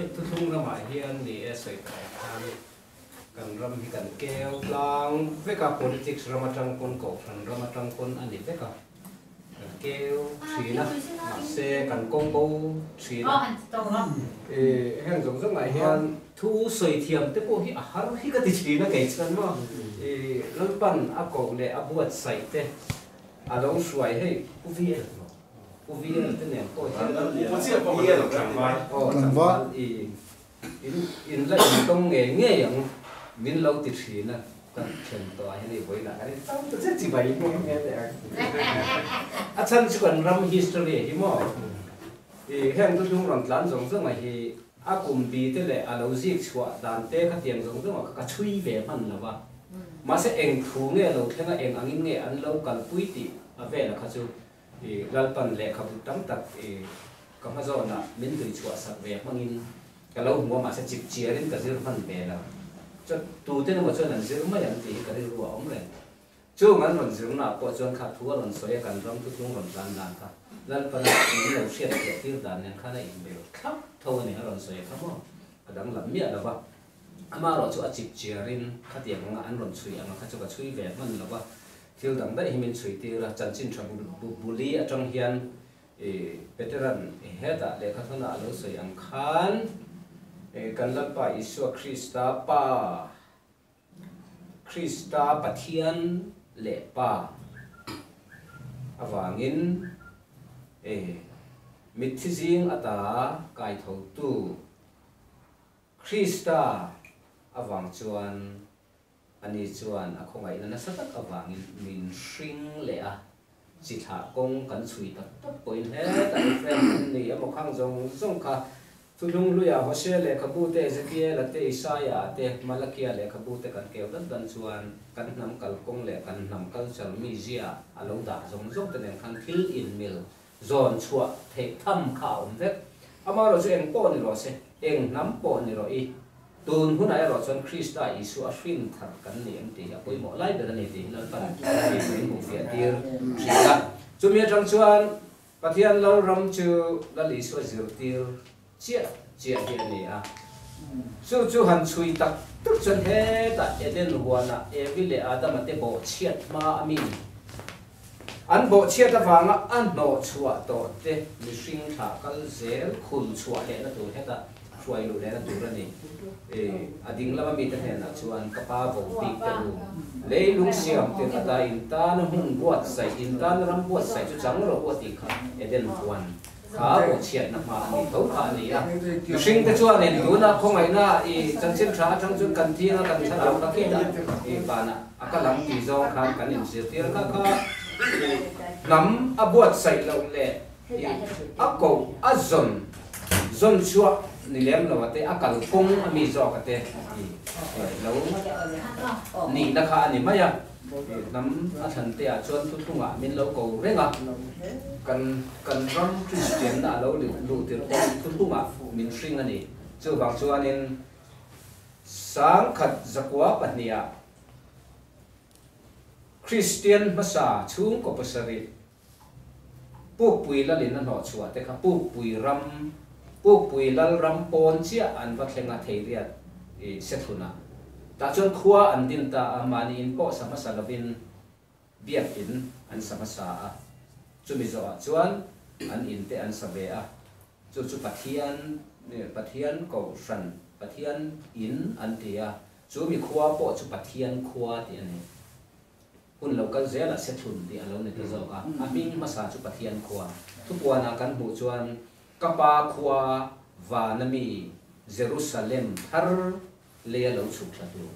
Hei thuthlung ramah hian ni e sawi tawh khan kan ram hi kan keu tlang vek a, politics ram atang pawn kohhran ram atang pawn a ni vek a, kan keu thin a, mahse kan kawng bo thin a. Heng zawng zawngah hian thu sawi thiam te pawh hi a har hi ka ti thin a kei chuan maw Lalpan a koh leh a buatsaih te A lo hruai hei Pu VL maw? Pu VL te nen pawh hian aw tlangval i in in la intawng ngei ngei ang min lo ti thin a ka then tawh ah hian hei vawiinah kan intawng ta che chi mai nghe nghe teh ang. A chhan chu kan ram history hi maw i heng thuthlung rawn tlan zawng zawng a hi a kum bi te leh a lo zik chhuah dan te khatiang zawng zawng ah kha ka chhui ve hman lo va. Mahse eng thu nge lo thleng a, eng angin nge an lo kalpui tih a vela kha chu i Lalpan lehkhabu tam tak i ka hma zawnah min tui chhuah sak ve hmangin ka lo hmu a, mahse chip chiarin ka zir hman ve lo. Chuan tuten emaw chuan an zir mai ang tih hi ka rilru a awm reng. Chung an rawn zirnaah pawh chuan kha thu a rawn sawi a, kan ram thuthlung rawn tlan dan kha Lalpana min lo hriat theih tir dan nen khan a inbel thlap tho a ni a rawn sawi a kha maw? A danglam miah lo va. Amaherawh chu a chip chiarin khatiang anga an rawn chhui anga kha chu ka chhui ve hman lo va, thil dang daih hi min chhui tir a, chanchin tha buli atang hian i Peteran hetah lehkha thawnah a lo sawi ang khan kan Lalpa Isua Krista Pa, Krista Pathian leh Pa avangin i mitthi zing ata kaithotu, Krista avang chuan ani chuan a khawngaihna nasa tak avangin min hring leh a, chi thlah kawng kan chhui tak tak pawhin hetah Ephraim an ni emaw khang zawng zawng kha Thuthlung Hluia Hosea lehkhabu te, Ezekiela te, Isaia te, Malakia lehkhabu te kan keu dat dan chuan kan hnam kalkawng leh kan hnam culture mizia a lo dah zawng zawng te nen khan thil inmil Zawn chhuah theih tham kha a awm vek. Amaherawh chu eng pawh ni rawh se, eng hnam pawh ni rawh i, tun hunah erawh chuan Krista Isua a hrin thar kan ni em tih hi a pawimawh lai ber a ni tih hi Lalpan min hmuh fiah tir thin a. Chumi atang chuan Pathian Lalram chu Lal Isua zirtir chiah chiah hi a ni a. Chu chu han chhui tak tak chuan hetah Eden huanah Evi leh Adama te bawhchhiat hma a mi an bawhchhiat avanga a hnawh chhuah tawh te mihring thlah kal zel khul chhuah lehna tur hetah hruai luh lehna tur a ni. A ding lama mite hnenah chuan ka pa vo bik te u, leilung siam tirh ata in tana hmun buatsaih, in tana ram buatsaih chu chang rawh u a tih kha Eden huan Kha bawhchhiatna hma a nih tho kha a ni a. Mihringte chuanin tuna khawngaihna i chanchin tha atang chuan kan thiang a, kan thlarau kha khitah i vanah a kal ang tih zawng khan kan inzirtir kha kha i hnam a buatsaih loh leh i a koh a zawn zawn chhuah ni lem lo ate a kalkawng a mi zawk ate i lo nihna kha a ni mai a. Hnam a thlan te ah chuan thuthlungah min lo ko reng a, kan kan ram Kristianna a lo luh tirh pawhin thuthlungah min hring a ni. Chuvang chuanin 1902 ah Kristian hmasa chhungkaw pasarih Pukpui lalin a hnawhchhuah te kha Pukpui ram, Pukpui lal ram pawn chiah an va thleng a Theiriat i Sethlunah. Tah chuan khua an din ta a, mahni in pawh sa hmasa lovin biak in an sa hmasa a, chumi zawhah chuan an in te an sa ve a, chu chu Pathian, Pathian Kohhran, Pathian in an ti a, chu mi khua pawh chu Pathian khua tih a ni. Hun lo kal zelah Sethlun tih a lo ni ta zawk a, a hming hmasa chu Pathian khua. Thupuanah kan hmuh chuan ka pa khua vana mi Jerusalem thar leia lo chhuk thla tur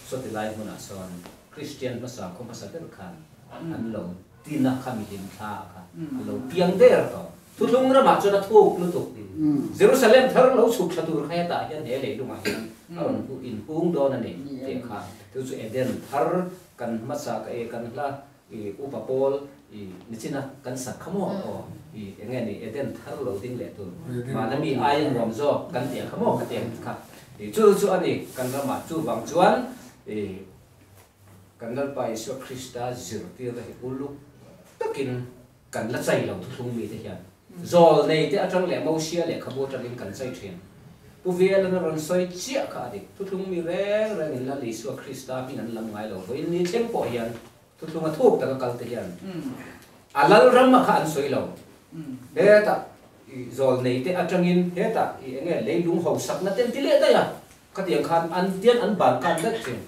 sawti lai hmunah sawn Kristian hmasa khaw hmasa ber khan an lo tin a, kha mihlim thla kha a lo piang der tawh. Thuthlung ramah chuan a thuk lutuk. Jerusalem thar lo chhuk thla tur kha hetah hian he leilungah hian a rawn inhung dawn a ni tih kha chu chu Eden thar kan hmasa ka e kan hla i upa pawl i nichina kan sak kha maw aw i enge ni Eden thar lo ding leh tur mahna mi aia nuam zawk kan tih ang kha maw ka tih ang kha i chu chu a ni kan ramah chuvang chuan i kan Lalpa Isua Krista zirtirna hi uluk takin Kan la chai lo thuthlung mite hian zawl nei te atang leh Mosia lehkhabu atangin kan chai thin. Pu Vialana rawn sawi chiah kha a dik. Thuthlung mi reng rengin Lal Isua Krista hming an lam ngai lo. Vawiin ni thleng pawh hian thuthlung a thuk taka kal te hian a Lalram a kha an sawi lo. Hetah i zawl nei te atangin hetah i enge leilung hausakna te an ti leh daih a, khatiang khan an tian an ban khan daih thin.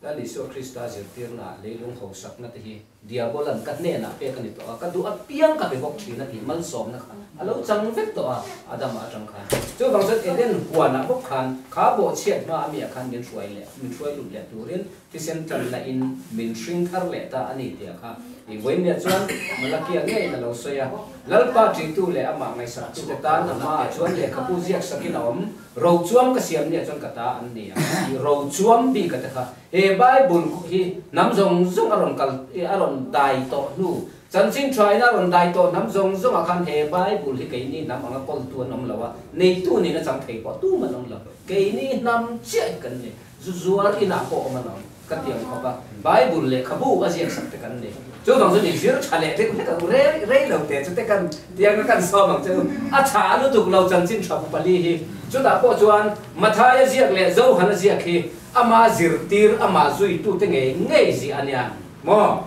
Lal Isua Krista zirtirnaah leilung hausakna te hi Diabolan ka hnenah pek a ni tawh a, ka duh apiang ka pe bawk thin a tih malsawmna kha a lo chang vek tawh a, Adama atang khan. Chuvang chuan Eden huanah bawk khan kha bawhchhiat hma amiah khan min hruai leh, min hruai lut leh turin thisen tanna in min hring thar leh ta a ni tih a kha i vawinia chuan Malakia ngeiin a lo sawi a, Lalpa ṭihtu leh amah ngaihsaktute tan a hmaah chuan lehkhabu ziak sakin a awm. Rochuam ka siam nia chuan ka ta an ni a, i rochuam bik a te kha. He Bible hi hnam zawng zawng a rawn kal, a rawn dai tawh hnu, chanchin thain a rawn dai tawh hnam zawng zawngah khan he Bible hi keini hnam anga kawltu an awm lo a, neitu nihna chang thei pawh tum an awm lo. Keini hnam chiah hi kan ni. Zu zuar inah pawh awm an awm. Ka ti ang khawp a, Bible lehkhabu a ziak sak te kan ni. Chuvang chu ni zir tha leh deuh hlek ang rei rei lo te chu te kan tiang a kan sawm ang che u. A tha lutuk lo chanchin tha bu pali hi. Chutah pawh chuan Mathaia ziak leh Johana ziak hi ama zirtir amah zuitute ngei ngei ziah a nia maw?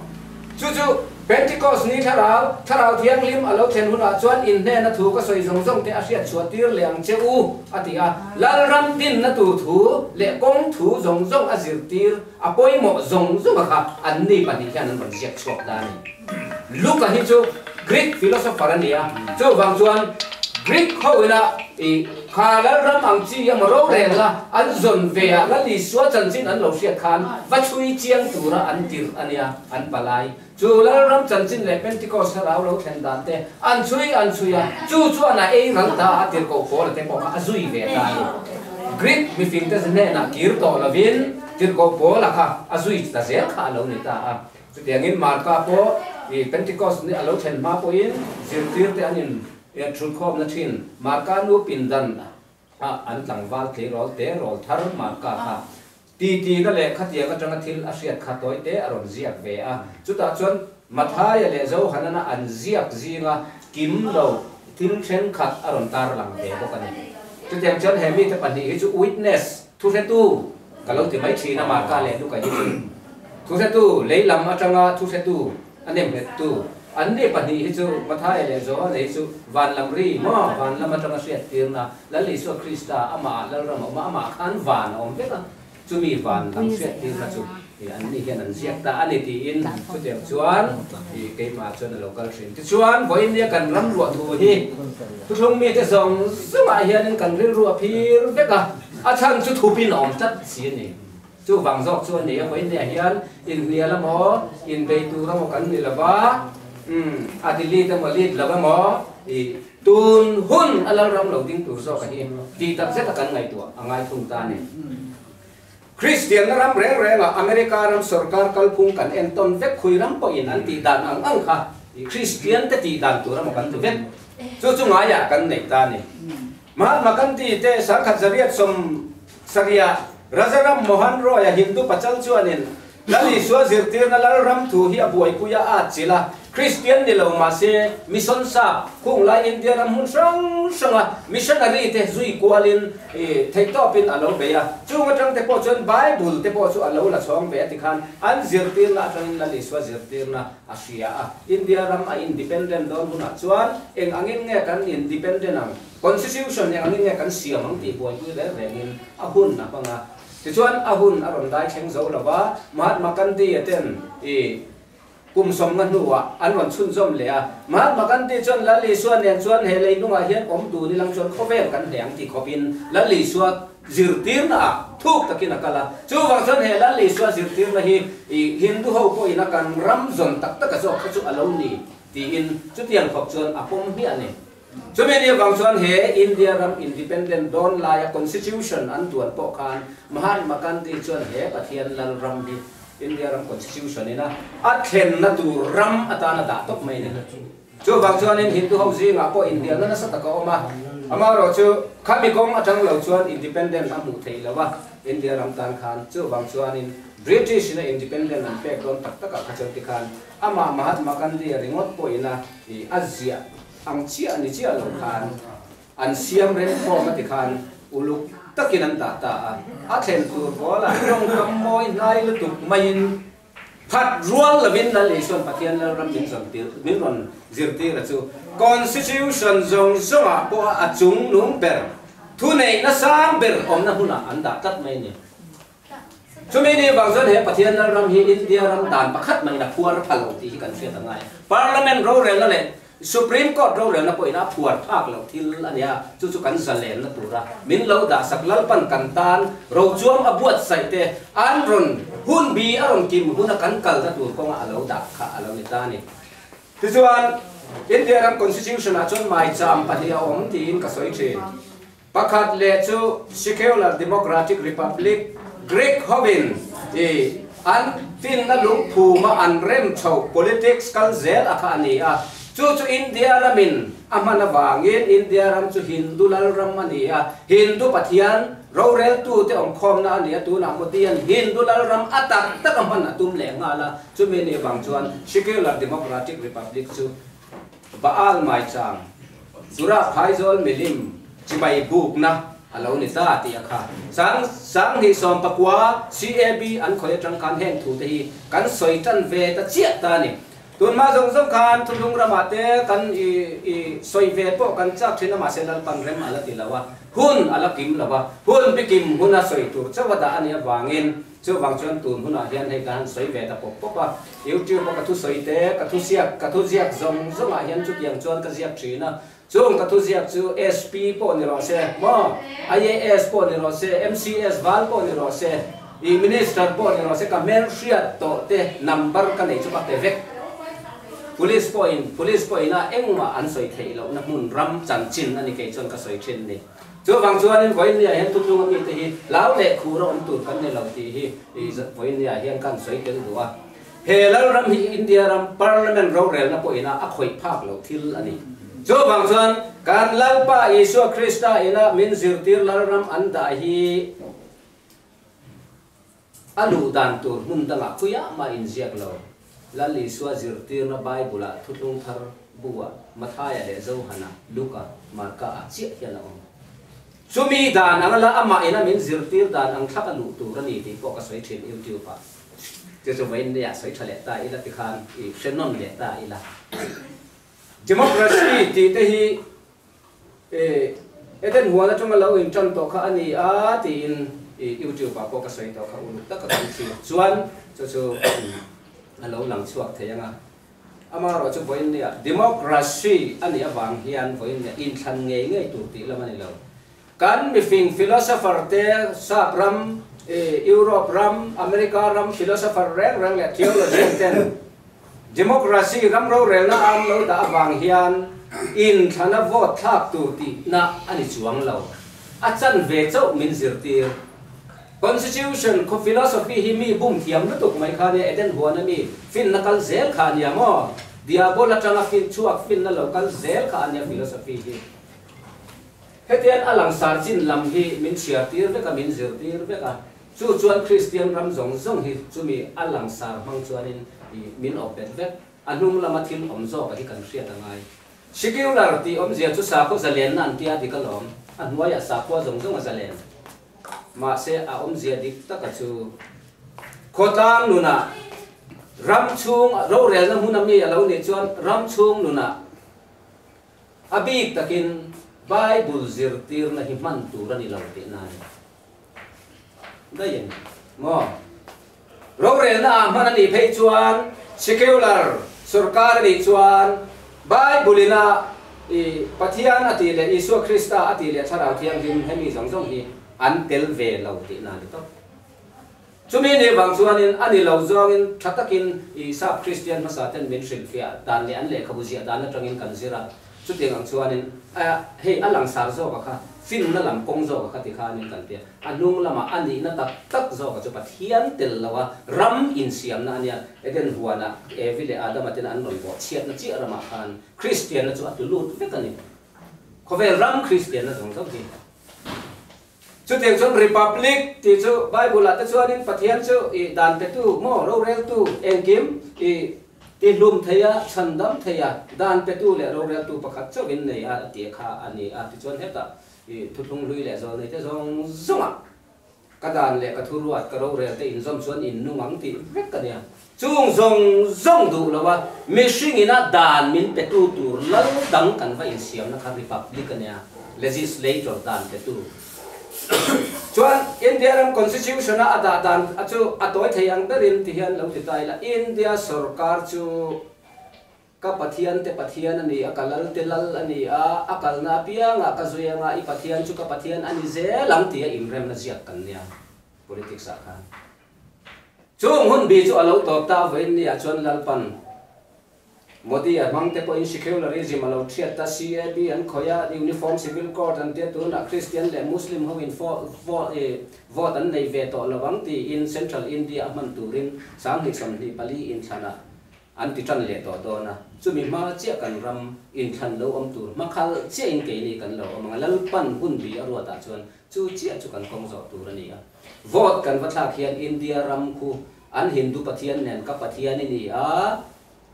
Chu chu Pentecost ni thlarau, Thlarau Thianghlim a lo thlen hunah chuan in hnena thu ka sawi zawng zawng te a hriat chhuah tir leh ang che u, a ti a. Lalram dinna tur thu leh kawng thu zawng zawng a zirtir a pawimawh zawng zawnga kha anni pahnih hian an rawn ziak chhuak ta a ni. Luka hi chu Greek philosopher a ni a, chuvang chuan Greek ho ina i kha Lalram ang chi emaw rorelna an zawn ve ah Lal Isua chanchin an lo hriat khan va chhui chiang tura an tirh a nia. An palai. Chu Lalram chanchin leh Pentecost thlarau lo thlen dan te an chhui an chhui a, chu chuan a ei ral ta a tirhkoh Paula te pawh kha a zui ve ta a ni. Greek mifing te hnenah kir tawh lovin tirhkoh Paula kha a zui ta zel kha a lo ni ta a. Chutiangin Marka pawh i Pentecost ni a lo thlen hma pawhin zirtir te an in thutkhawmna thin Marka nu pindan a an tlangval tleirawl te rawl thar Marka kha Titina leh khatiang atanga thil a hriat kha tawi te a rawn ziak ve a. Chutah chuan Mathaia leh Johanana an ziak zinga kim lo thil thenkhat a rawn tarlang ve bawk a ni. Chutiang chuan he mite pahnih hi chu witness, thuhretu, ka lo ti mai thin a, Marka leh Luka hi chu thuhretu, lei lam atanga thuhretu a nemnghettu. Anni pahnih hi chu Mathaia leh Johana hi chu van lam ri maw, van lam atanga hriattirna Lal Isua Krista amah Lalram a awm a, amah khan van a awm vek a, chumi van lam hriattirna chu anni hian an ziak ta a ni tiin chutiang chuan keimah chuan a lo kal thin. Tichuan, vawiin nia kan ram ruah thu hi thuthlung mite zawng zawngah hianin kan rilru a phir vek a, a chhan chu thupin a awm tlat si a ni. Chuvang zawk chu a ni a, vawiin nia hian inhnial emaw, inbei tur emaw kan ni lo va, a delete emaw lead lo emaw i Tun hun a Lalram lo ding tur zawk a hi tih tak zeta kan ngaihtuah a ngai thung ta a ni. Kristianna ram reng rengah America ram sorkar kalphung kan entawn vek khui ram pawhin an tih dan ang ang kha Kristian te tih dan tur emaw kan ti vek. Chu chu ngaiah kan neih ta a ni. Mahatma Gandhi te sangkhat zariat sawm sarihah Rajaram Mohan Roy-a Hindu pachal chuanin Lal Isua zirtirna Lalram thu hi a buaipui a atchilh a, Kristian ni lo mahse mission sap khung lai India ram hmun hrang hranga missionary te zui kualin theihtawpin a lo bei a, chung atang te pawh chuan Bible te pawh chu a lo la chhawng ve a tikhan an zirtirna atangin Lal Isua zirtirna a hria a, India ram a independent dawn hunah chuan eng angin nge kan independent ang, constitution eng angin nge kan siam ang tih buaipui reng rengin a hun a hmang a. Tichuan a hun a rawn dai thleng zo lo va, Mahatma Gandhi-a ten i kum sawmna hnuah an rawn chhunzawm leh a. Mahatma Gandhi chuan Lal Isua nen chuan he leilungah hian awm dun ilang chuan khawvel kan hle ang tih khawpin Lal Isua zirtirna ah thuk takin a kal a. Chuvang chuan he Lal Isua zirtirna hi i Hindu ho pawhin a kan ram zawn tak taka zawk kha chu a lo ni tiin chutiang khawp chuan a pawm hmiah a ni. Chumi ni avang chuan he India ram independent dawn laia constitution an duan pawh khan Mahatma Gandhi chuan he Pathian lal ram hi India ram constitution ina a thlenna tur ram atana dah tawp mai a ni. Chuvang chuanin Hindu ho zingah pawh inhnialna nasa tak a awm a, amaherawh chu khami kawng atang lo chuan independent a hmuh theih lo a India ram tan khan. Chuvang chuanin British ina independent an pek dawn tak takah kha chuan tikhan amah Mahatma Gandhi a ringawt pawhina a ziah ang chiah ni chiah lo khan an siam rem khawm a ti khan. Uluk takin an dah ta a, a thlen tur bawlah tawngkam mawi hnai lutuk maiin phat rual lovin Lal Isuan Pathian Lalram min zawn tir, min rawn zirtir a chu Constitution zawng zawngah pawha a chung nung ber, thuneihna sang ber awmna hmunah an dah tlat mai a ni. Chumi ni vang chuan he Pathian Lalram hi India ram dan pakhat mahin a phuar pha lo tih hi kan hriat a ngai. Parliament rorelna leh Supreme Court rorelna pawhin a phuar phak loh thil a nia, chu chu kan zalenna tura min lo dahsak Lalpan kan tan rochuam a buatsaih te an rawn hun bi a rawn kim huna kan kalna tur kawnga a lo dah kha a lo ni ta a ni. Tichuan, India ram Constitution-ah chuan maicham pahnih a awm tiin ka sawi thin. Pakhat leh chu Secular Democratic Republic, Greek hovin i an finna lungphuma an rem chhoh politics kal zel a kha a ni a. Chu chu India ramin a hman avangin India ram chu Hindu lalram a ni a, Hindu pathian roreltute awmkhawmna a ni a, tunah Modi-a'n Hindu lalram a tak tak a hman a tum leh nghal a, chumi nih vang chuan Secular Democratic Republic chu Baal maichang, Tura phaizawl milim chibai bukna a lo ni ta tih a kha. Sang 1990 CAB an khawi atang khan heng thute hi kan sawi tan ve ta chiah ta a ni. Tunhma zawng zawng khan thuthlung ramah te kan i i sawi ve pawh kan chak thin a mahse Lalpan rem a la ti lo a, hun a la kim lo a, hun bikim huna sawi tur chauh a dah a nih avangin Chuvang chuan tun hunah hian hei ka han sawi ve ta pawp pawp a, YouTube a ka thusawi te, ka thusiak, ka thuziak zawng zawngah hian chutiang chuan ka ziak thin a, chung ka thuziak chu SP pawh ni rawh se, maw? IAS pawh ni rawh se, MCS val pawh ni rawh se, ih Minister pawh ni rawh se, ka hmelhriat tawh te number ka nei chu ka pe vek. Police pawhin, Police pawhin a engmah an sawi theih lohna hmun ram chanchin a ni kei chuan ka sawi thin ni. Chuvang chuanin vawiinniah hian thutlung a mite hi hlau leh khur a awm tur kan ni lo tih hi vawiinniah hian kan sawi tel duh a. He Lalram hi India ram Parliament rorelna pawhin a a khawih phak loh thil a ni. Chuvang chuan kan Lalpa Isua Krista ina min zirtir Lalram an dah hi a luh dan tur hmun dangah khuiah mah inziak lo. Lal Isua zirtirna Bible-ah Thuthlung Thar bu-ah Mathaia leh Johana, Luka, Marka-ah chiah hian a awm. Chumi dan ang la amah ina min zirtir dan ang thlak a luh tur a ni tih pawh ka sawi thin YouTube-ah. Chu chu vawiin nia sawi tha leh ta ila tikhan i hre nawn leh ta ila. Democracy tih te hi E, Eden huan atanga lo intan tawh kha a ni a tiin i YouTube ah pawh ka sawi tawh kha uluk taka kan thlir chuan chu chu a lo lang chhuak thei ang a. Amaherawh chu vawiin nia democracy a nih avang hian vawiin nia inthlan ngei ngei tur tih lam a ni lo. Kan mifing philosopher te sap ram, Europe ram, America ram philosopher reng reng leh theologian ten Democracy ram rorelna an lo dah avang hian inthlana vote thlak tur tihna a ni chuang lo. A chanve chauh min zirtir. Constitution khaw philosophy hi mi bum thiam lutuk mai kha nia, Eden huana mi finna kal zel kha a nia maw? Diabol atanga fin chhuak finna lo kal zel kha a nia philosophy hi. Hetiang a langsar chin lam hi min chhiartir vek a, min zirtir vek a. Chu chuan Kristian ram zawng zawng hi chumi a langsar hmang chuanin min awp bet vek. A hnung lama thil awm zawka hi kan hriat a ngai. Secular tih awmzia chu sakhaw zalenna an tia dik alawm. A hnuaiah sakhua zawng zawng a zalen. Mahse a awmzia dik taka chu khawtlang nunah ram chhung rorelna hmuna mi a lo nih chuan ram chhung nunah a bik takin Bible zirtirna hi hman tur a ni lo tihna a ni. Daih a ni maw? Rorelna ah hman a nih phei chuan secular sorkar a nih chuan Bible ina i Pathian a tih leh Isua Krista a tih leh Thlarau Thianghlim hemi zawng zawng hi an tel ve lo tihna a ni tawp. Chumi nih vang chuanin a ni lo zawngin tha takin i sap Kristian hmasa ten min hrilhfiah dan leh an lehkhabu ziah dan atangin kan zir a. Chutiang ang chuanin a hei a langsar zawka kha finna lam kawng zawka kha ti khanin kan tia. A hnung lamah a nihna tak tak zawka chu Pathian tel loa ram insiamna a nia. Eden huanah Evi leh Adama tena an rawn bawh chhiatna chiah ramah khan Kristianna chu a tlu lut vek a ni. Khawvel ram Kristianna zawng zawng hi. Chutiang chuan Republic tih chu Bible-ah te chuanin Pathian chu i dan petu maw, roreltu engkim i tihlum thei a, chhandam thei a, dan petu leh roreltu pakhat chauhin nei a tih kha a ni a. Tichuan hetah I thuthlung hlui leh zawlnei te zawng zawngah ka dan leh ka thuruat ka rorel te inzawm chuan in nung ang tih vek a nia. Chung zawng zawng duh lo a, mihring ina dan min petu tur lal dang kan va insiamna kha Republic a nia, legislator dan petu. Chuan India ram Constitution a a dah dan a chu a tawi thei ang berin ti hian lo ti ta ila, India sorkar chu Ka Pathian te Pathian a ni a, ka Lal te Lal a ni a, a kalna apiangah ka zui anga i Pathian chu ka Pathian a ni zel ang tia inremna ziak kan nia politics ah khan. Chung hun bi chu a lo tawp ta vawiin ni ah chuan Lalpan Modi a hmang te pawhin secularism a lo thiat ta, CAB an khawih a, Uniform Civil Code an tia tunah Christian leh Muslim ho in vote an nei ve tawh lo ang tiin Central India a hman turin 2024 inthlanah An ti tan leh tawh dawn a, chumi hma chiah kan ram inthlan lo awm tur hma khal chiahin keini kan lo awm ang a, Lalpan hun bi a ruatah chuan chu chiah chu kan kawng zawh tur a ni a. Vote kan va thlak hian India ram khu an Hindu Pathian nen ka Pathian i ni a,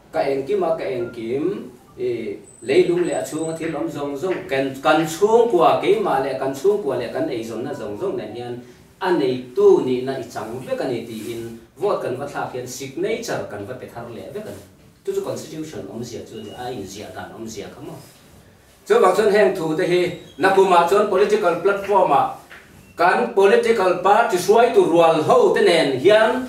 ka engkim a ka engkim i leilung leh a chhunga thil awm zawng zawng kan kan chhungkua keimah leh kan chhungkua leh kan eizawnna zawng zawng nen hian A neitu nihna i chang vek a ni tiin vote kan va thlak hian signature kan va pe thar leh vek a ni. Chu chu constitution awmzia chu a ni, a inziah dan awmzia kha maw. Chuvang chuan heng thu te hi nakumah chuan political platform ah kan political party hruaitu rual ho te nen hian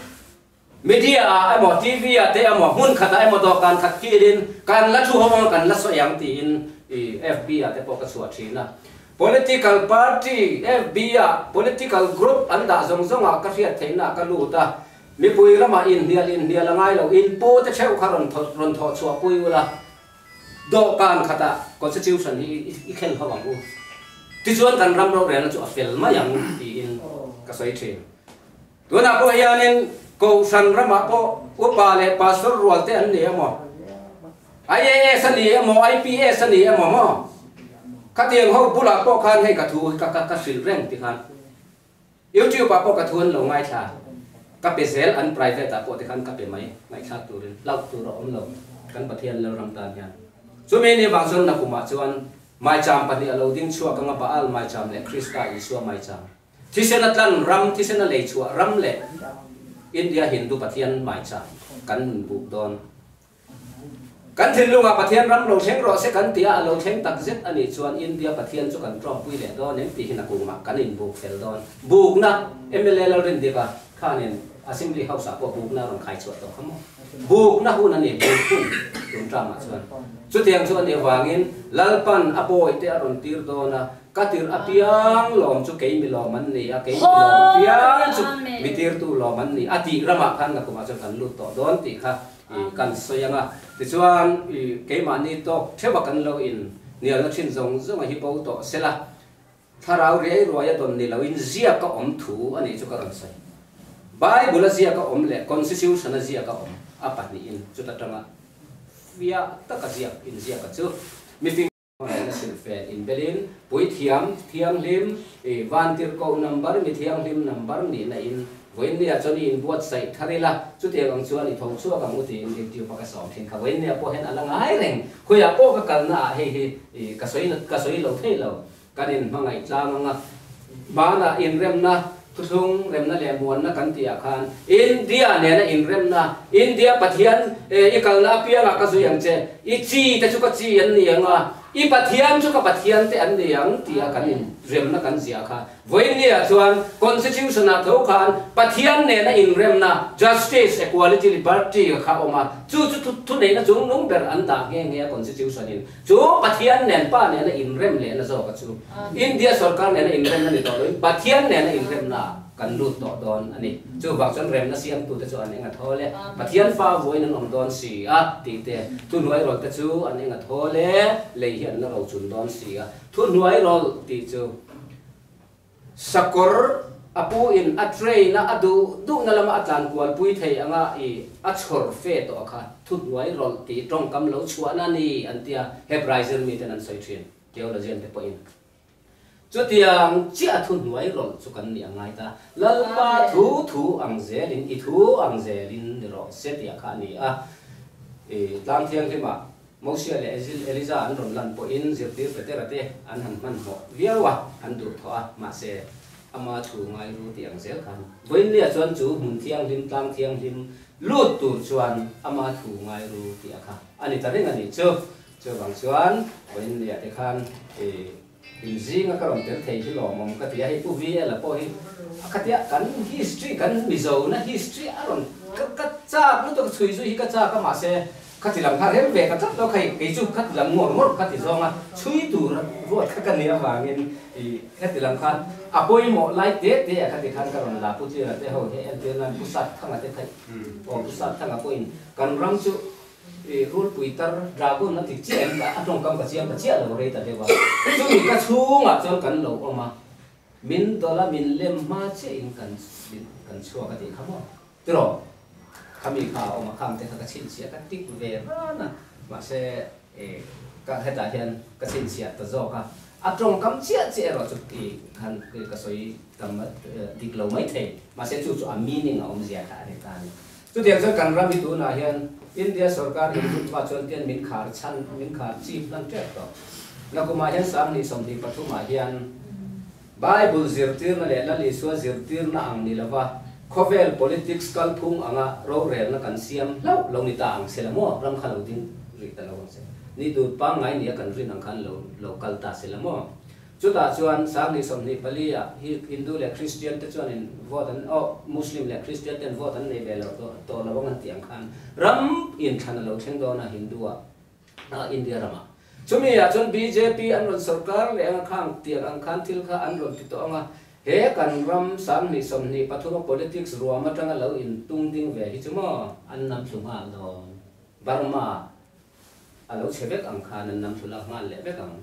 media ah emaw TV ah te emaw hmun khatah emaw dawhkan khat kilin kan la thu ho ang kan la sawi ang tiin i FB ah te pawh ka chhuah thin a. Political party FB ah political group an dah zawng zawng ah ka hriat theihna ah ka lut a, mipui ramah inhnial inhnial a ngai lo, inpu te theuh kha rawn rawn thawh chhuah pui ula dawhkan khatah constitution hi i khel ho ang u. Tichuan kan ram rorelna chu a fel mai ang tiin ka sawi thin. Tunah pawh hianin Kohhran ramah pawh upa leh pastor rual te an ni emaw, IAS a ni emaw, IPS a ni emaw maw? Khatiang ho bulah pawh khan hei ka thu ka ka ka hrilh reng ti khan YouTube ah pawh ka thu an lo ngaithla ka pe zel an private ah pawh ti khan ka pe mai ngaihthlak turin hlauh tur a awm lo kan Pathian Lalram tan hian. Chumi ni vang chuan nakumah chuan maicham pahnih a lo ding chhuak anga Baal maicham leh Krista Isua maicham. Thisen a tlan ram, thisen a lei chhuah ram leh India Hindu Pathian maicha kan nun buk dawn. Kan thinlungah Pathian ram lo thleng rawh se kan tia a lo thleng tak zet a nih chuan India Pathian chu kan tawmpui leh dawn em tih hi nakungmah kan inbuk fel dawn. Bukna mla Lalrindika khanin Assembly House ah pawh bukna a rawn khai chhuah tawh kha maw? Bukna hun a ni, buk hun tun term ah chuan. Chutiang chu a nih avangin Lalpan a bawi te a rawn tir dawn a, Ka tirh apiang lawm chu kei mi lawm an ni a, kei mi lawm apiang chu mi tirtu lawm an ni a tih ramah khan nakumah chuan kan lut tawh dawn tih kha kan sawi ang a. Tichuan keimahni tawk theuha kan lo in hnialna thin zawng zawng a hi bo tawh sela, thlarau riai ruai a dawn ni loin ziak a awm thu a nih chu ka rawn sawi. Bible a ziak a awm leh Constitution a ziak a awm a pahnihin chuta tanga fiah taka ziak inziak a chu mifing Hmangaihna silhfen inbelin Puithiam Thianghlim i Vantirhkoh number mi thianghlim number nihna in vawiinniah chuan i inbuatsaih thar ila, chutiang ang chuan i tho chhuak ang u tiin YouTube a ka sawm thin kha vawiinniah pawh hian a la ngai reng. Khawiah pawh ka kalna ah hei hi i ka sawi ka sawi lo thei lo. Kan inhmangaih tlang anga hmanah inremna thuthlung remna leh muanna kan tih ah khan India nena inremna, India Pathian i kalna apiangah ka zui ang che, i chi te chu ka chi an ni ang a, i Pathian chu ka Pathian te an ni ang tih a kan inremna kan ziah kha. Vawiinniah chuan Constitution ah tho khan Pathian nena inremna, Justice, Equality, Liberty kha awm a, chu chu thuneihna chungnung ber an dah nghe nghe a Constitution in. Chu Pathian nen Pa nena inrem lehna zawka chu India sorkar nena inremna ni tawh loin Pathian nena inremna kan lut tawh dawn a ni. Chuvang chuan remna siamtute chu an eng a thawl e, Pathian fa vuain an awm dawn si a tih te, thuhnuairawlh te chu an eng a thawl e, lei hi an la rochun dawn si a. Thuhnuairawlh tih chu Sakawr a pu in a train a a duh duhna lama a tlan kual pui thei anga i a chhawr fe tawh a kha thuhnuai rawlh tih tawngkam lo chhuahna a ni an tia Hebrai miten an sawi thin theologian te pawhin. Chutiang chiah a thuhnuai rawlh chu kan nih a ngai ta. Lalpa thu thu ang zelin i thu ang zelin ni rawh se tih a kha a ni a. I tlang thianghlimah. Mosia leh Elija an rawn lan pawhin zirtir Petera te an han hmanhmawh viau a, an duhthawh a, mahse, ama thu ngai ru tih ang zel khan Vawiinnia chuan chu hmun thianghlim, tlang thianghlim lut tur chuan ama thu ngai ru tih a kha a ni ta reng a nih chu. Chuvang chuan Vawiinnia te khan i inzinga ka rawn tel thei hi lawmawm ka ti a, hei Pu VL-a pawh hi a khatia kan history, kan Mizona history a rawn ka ka chak lutuk a, chhui zui hi ka chak a, mahse Khati lam kha rem ve ta tlat lo kha kei chu khati lam ngawr ngawr kha ti zawng a, chhui tur ruat kha ka nih avangin i khati lam kha a pawimawh lai te te ah khati khan ka rawn la Pu Tlira te ho hi entir nan Pu Satthanga te kha aw Pu Satthanga pawhin kan ram chu i rulpui tar dragon a ti chiah em a tawngkam ka chiang ta chiah lo rei ta deuh a, chumi ka chhungah chuan kan lo awm a, min dawlh a min lem hma chiah in kan kan chhuak a tih kha maw. Tiraw? Khami kha a awm a, khang te kha ka chhinchhiah ka tik ve ran a, mahse e ka hetah hian ka chhinchhiah ta zawk a, a tawngkam chiah chiah erawh chu i khan ka sawi tam dik lo mai thei, mahse chu chu a meaning a awmzia kha a ni ta a ni. Chutiang chuan kan ram hi tunah hian India sorkar inrutva chuan tian min khar chhan min khar chip hlan tep tawh. Nakumah hian 2023 ah hian Bible zirtirna leh Lal Isua zirtirna ang ni lova khawvel politics kalphung anga rorelna kan siam hlauh lo ni ta ang se la maw? Ram kha lo ding rih ta lo ang se. Ni tur pangngai nia kan rin ang khan lo lo kal ta se la maw? Chutah chuan 2024 ah hi Hindu leh Christian te chuanin vote an oh Muslim leh Christian ten vote an nei ve lo tawh lo ang an tih ang khan ram inthlan a lo thleng dawn a Hindu ah. a India ramah. Chumi ah chuan bjp an rawn sorkar leh anga khang tiang ang khan thil kha an rawn ti tawh anga, he kan ram 2023 a politics ruam atanga lo in tung ding ve hi chu maw an nam thlu nghal dawn. Burma a lo chhe vek ang khan an nam thlu lak nghal leh vek ang.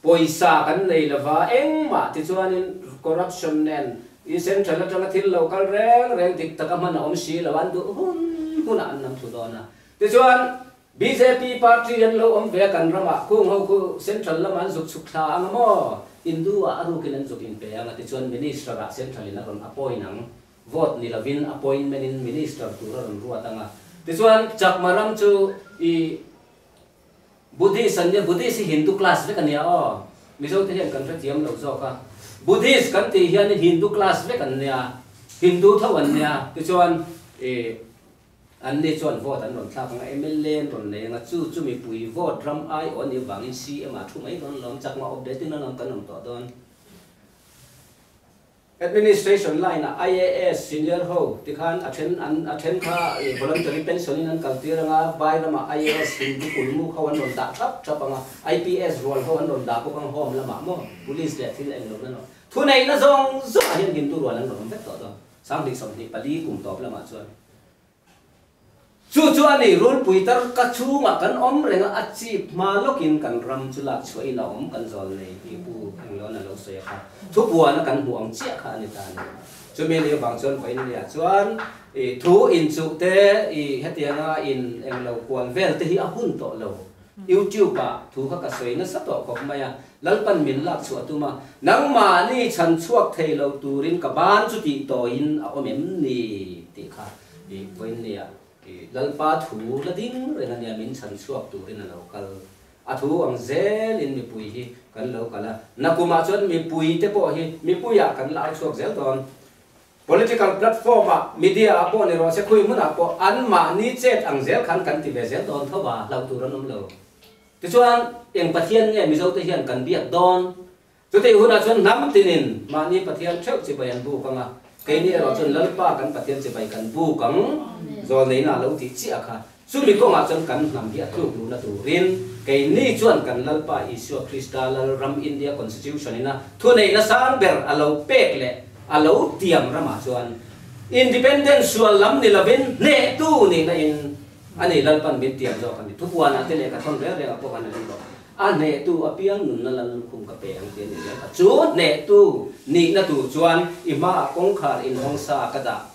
Pawisa kan nei lova engmah tichuanin corruption nen i central atanga thil lo kal reng reng dik taka hman a awm si lo an duh hun hunah an nam thlu dawn a. Tichuan bjp party an lo awm ve a kan ramah khung ho khu central lamah an zuk chhuk thla ang a maw? Hindu ah a rukin an zuk inpe ang a tichuan minister ah central in a rawn appoint ang vote ni lovin appointment in minister tur a rawn ruat ang a tichuan Chakma ram chu i Buddhist an nia, Buddhist hi Hindu class vek a nia aw. Mizo te hian kan hrethiam lo zawk a. Buddhist kan tih hian Hindu class vek an nia, Hindu tho an nia. Tichuan ih an ni chuan vote an rawn thlak ang a, mla an rawn nei ang a, chu chu mipui vote ram aiawh a nih avangin CM ah thu mai dawn lo, chakma awp betin an awm kan awm tawh dawn. Administration line ah IAS senior ho ti khan a then an a then kha voluntary pension in an kal tir anga, vai ramah IAS Hindu kulmuk ho an rawn dah thap thap anga, IPS rual ho an rawn dah bawk ang home lamah maw police leh thil eng lohna lo thuneihna zawng zawng ah hian Hindu rual an rawn awm vek tawh dawn 2024 kum tawp lamah chuan. Chu chu a ni, rulpui tar ka chhungah kan awm reng a, a chip hma lawkin kan ram chu lak chhuahin a awm kan zawl nei tih Pu Englawn a lo sawi a kha. Thubuana kan hmuh ang chiah kha a ni ta a ni. Chumi ni avang chuan vawiin chuan i thu inchuh te, i hetianga in englo kual vel te hi a hun tawh lo. YouTube ah thu kha ka sawi nasa tawh khawp mai a, Lalpan min lak chhuah tum a, nangmahni chhan chhuak thei lo turin ka ban chu tih tawiin a awm em ni tih kha. I vawiinnia i Lalpa thu la ding reng ania min chhan chhuak turin a lo kal. A thu ang zelin mipui hi kan lo kal a, nakumah chuan mipui te pawh hi mipuiah kan la au chhuak zel dawn. Political platform ah media ah pawh ni rawh se khui hmunah pawh anmahni chet ang zel khan kan ti ve zel dawn tho va, hlauh tur an awm lo. Tichuan eng Pathian nge Mizote hian kan biak dawn? Chutih hunah chuan hnam tinin mahni Pathian theuh chibai an buk ang a, keini erawh chuan Lalpa kan Pathian chibai kan buk ang, zawlneihna a lo tih chiah kha. Chumi kawngah chuan kan hnam hi a tluk luhna turin keini chuan kan Lalpa Isua Krista Lalram India Constitution ina thuneihna sang ber a lo pek leh a lo tiam ramah chuan Independence sual lam ni lovin hnehtu nihna in a ni Lalpan min tiam zawk a ni. Thupuanah te lehkha thawn reng rengah pawh khan a ring tawh. A hnehtu apiang nunna lal lukhum ka pe ang tih a ni zel a. Chu hnehtu nihna tur chuan i hmaah kawngkhar inhawng sa ka dah.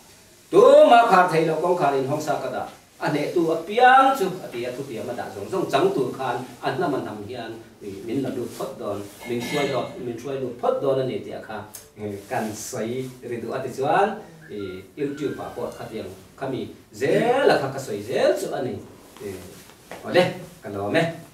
Tumah khar theih loh kawngkhar inhawng sa ka dah. A hnehtu apiang chu a ti a, thutiam a dah zawng zawng chang tur khan a hnam a hnam hian min la lut phawt dawn, min hruai dawn, min hruai lut phawt dawn a ni tih a kha kan sawi ri duh a ti chuan YouTube ah pawh khatiang khami zel a kha ka sawi zel chu a ni. Awle. Ka lawm e.